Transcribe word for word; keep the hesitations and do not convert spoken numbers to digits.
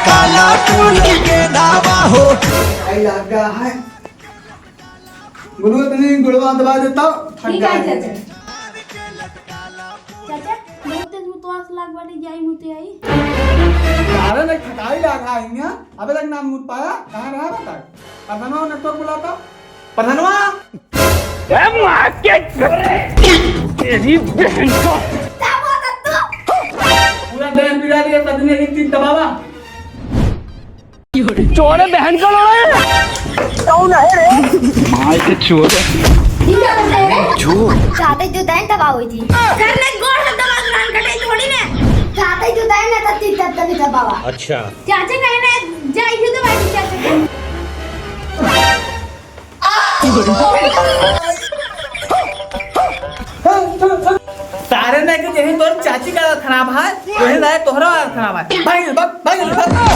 काला टून के दावा हो। आई लगा है। गुरुआ तनी गुड़वा दबा देता, थक ठीक है, गया है। चाचा। चाचा, बहुत तेज मुतवास लाग बाटे, जाई मुते आई। अरे नहीं, थकाई लाग रहा है यहाँ। अबे तक ना मुत पाया, कहाँ रहा बता? प्रधानवा ने तो बुलाता। प्रधानवा। ए माँ के तेरी बहन को। पूरा देह पिला दिया, सदने एक चीज दबावा। चोरे बहन का लोड़ा है। कौन है रे? माय के चोर। ठीक है, बता रे। जो। ज्यादा ही जुदाई दबाओ जी। सर ने गोड़ हाथ दबा के कान कटे थोड़ी ने। ज्यादा ही जुदाई ना तब तब तब दबावा। अच्छा। चाचा कहे ना, जाई क्यों दबाई चाचा के? सारे ने के यही तोर चाची का हालत खराब है, यही लाए तोहरा हालत खराब है। भाग, भाग, भाग, भाग।